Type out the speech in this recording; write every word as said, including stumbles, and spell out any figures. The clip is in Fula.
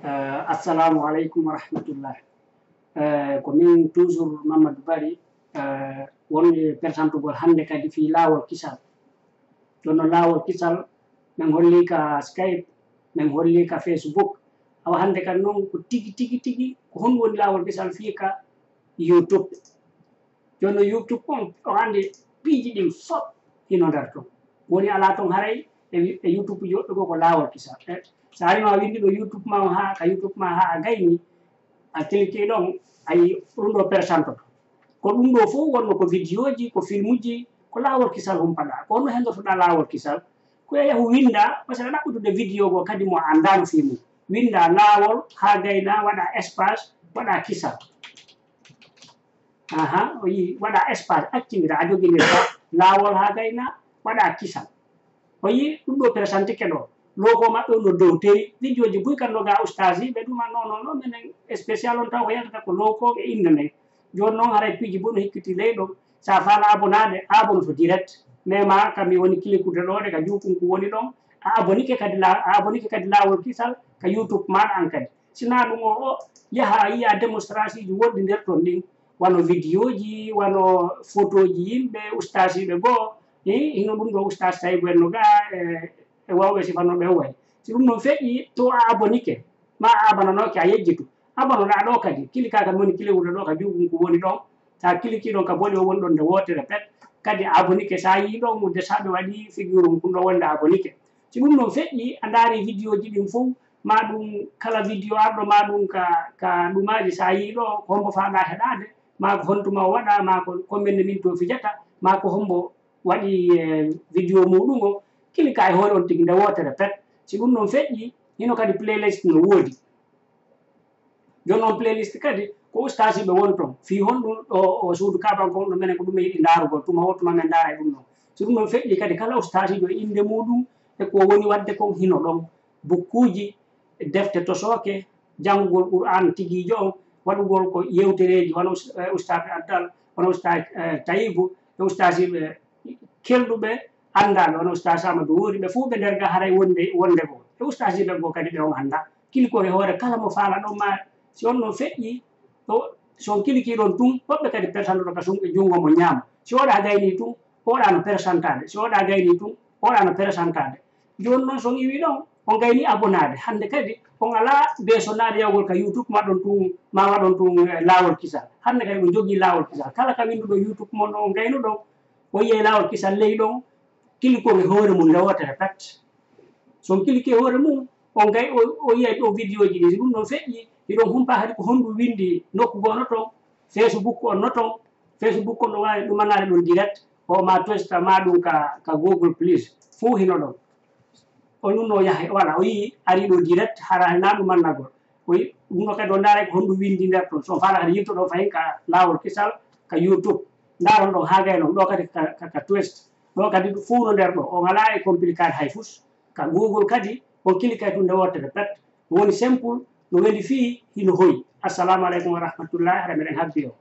Eh, assalamu aleykum wa rahmatullah. Eh, ko min toujours Mamadou Bari, eh, wonɓe persantugol hannde kadi fii laawol kisal. Jooni noon laawol kisal, min holli ka Skype, min holli ka Facebook. Awa hannde kadi noon ko tigi, tigi, tigi, ko honɗum woni laawol kisal fii ka YouTube. Jooni no YouTube on, on anndi piiji ɗin fof hino nder ton. Woni alaa ton haray e, e YouTube joɗɗo goo ko laawol kisal. E, so ari no a winndi ɗo YouTube ma on haa, ka YouTube ma haa a gayni, a cliquer ɗon, ayi ɗum ɗo persanto to. Ko ɗum ɗo fof wonno ko vidéoji, ko filmuji, ko laawol kisal humpaɗaa. Ko honno henndotoɗaa laawol kisal? Ko e yahu winnda, parce que a ɗaɓɓutude vidéo goo kadi mo a anndaano fii mum. Winnda laawol haa gayna, waɗa espace, waɗa kisal. Aha, o yii, waɗa espace, accingira, a joginirta laawol haa gayna, waɗa kisal. O yii, ɗum ɗo présentike ɗo. Logo maɓɓe on no dow teri, vidéoji buy kan no ga ustaasiiɓe ɗuma, non, non, non, minen spécial on taw ko yaltata ko logo e innde nden. Jooni noon haray piiji bonu hikkiti ley ɗon. Sa faala abonaade, abonoto direct. Mais ma kam mi woni cliquerude ɗo de ka juukunku woni ɗon. A abonike kadi la-, a abonike kadi laawol kisal ka YouTube maaɗa an kadi. Sinaa ɗum o, o yaha a yiya démonstration ji woɗɗi nder ton ɗin, wano vidéoji, wano photoji yimɓe, ustaasiiɓe goo, hi-, hino ɗum ɗo ustaas Saybu en no ga, e, e wawɓe sifanooɓe o wayi. Si ɗum ɗon feƴƴi, to a abonike, ma a abananooke a yejjitu. Abonoɗaa ɗo kadi, kilika ka woni kilewude ɗo ka juuɗum ko woni ɗon. Sa kiliki ɗon ka boɗe o woni ɗon nde wootere pet. Kadi abonike sa yii ɗon mo de sa ɓe waɗi figure mum ɗo wonde abonike. Si ɗum ɗon feƴƴi, a ndaari vidéoji ɗin fof, ma ɗum kala vidéo arɗo ma ɗum ka, ka ɗumaaji, sa yii ɗo, ko hombo faalaa heɗaade, ma ko hontuma o waɗa, ma ko combien de minutes o fijata, ma ko hombo waɗi, eh, vidéo muɗum o, kilika e hoore on tigi nde wootere pet. Si ɗum ɗon feƴƴi, hino kadi playlist no woodi. Jooni on playlist kadi, ko ustaasiiɓe woni ton. Fii honɗum ɗo, o suudu Kaaban ko honɗum menen ko ɗum en yiɗi ndaarugol, tuma o tuma men ndaara e ɗum ɗon. Si ɗum ɗon feƴƴi kadi, kala ustaasiijo e innde muɗum, e ko woni waɗde kon hino ɗon. Bukkuuji, defte tosooke, janngugol Qur'aan tigiijo on, waɗugol ko yewtereeji, wano us-, eh, ustaas Abdal, wano ustaas, eh, Tayibu, e ustaasiiɓe kelɗuɓe, anndaaɓe, wano ustaas Amadou Wori, ɓe fof ɓe nder ga haray wonde, wonde goo. E ustaasiiɓe goo kadi ɓe on anndaa. Kilikon e hoore kala mo faala ɗon ma, si on ɗon feƴƴi, o, si on kilikii ɗon tun, woɓɓe kadi persantoto ka sun-, junngo mo ñaamo. Si oɗa gayni tun, oɗa no persantaade. Si oɗa gayni tun, oɗa no persantaade. Jooni noon, so on iwii ɗon, on gayni abonaade. Hannde kadi, on alaa beesonaade yahgol ka YouTube, ma ɗon tun, ma waɗon tun, eh, laawol kisal. Hannde kadi, on jogii laawol kisal. Kala ka winnduɗo YouTube mon ɗon, on gaynuɗon, o yiyay laawol kisal ley ɗon, kilikon e hoore mum nde wootere pet. So on kiliki e hoore mum, on gay-, o, o yiyay ɗo vidéoji ɗi. Si ɗum ɗon feƴƴi, hiɗon humpa hadi ko honɗum winndi nokku goo no ton, Facebook on no ton, Facebook on no waawi ɗumanaade ɗum direct, o ma tosta ma ɗum ka, ka Google Plus. Fof hino ɗon. O ɗum no yaha, voilà, o yii ari ɗo direct, hara na ɗum mannagol. O yi-, ɗum ɗo kadi o ndaara ko honɗum winndi nder ton. So on faala kadi yilto ɗo fayin ka laawol kisal, ka YouTube. Ndaaron ɗon haa gay non, ɗo kadi ka, ka, ka Twist. Ɗo kadi fof no nder ɗo. O ngalaa e complicaade hay fus. Ka Google kadi, on kilikay tun nde wootere pet. Woni simple, no weli fii, hino hoyi. Assalamu aleykum wa rahmatullahi, hara meɗen habbi o.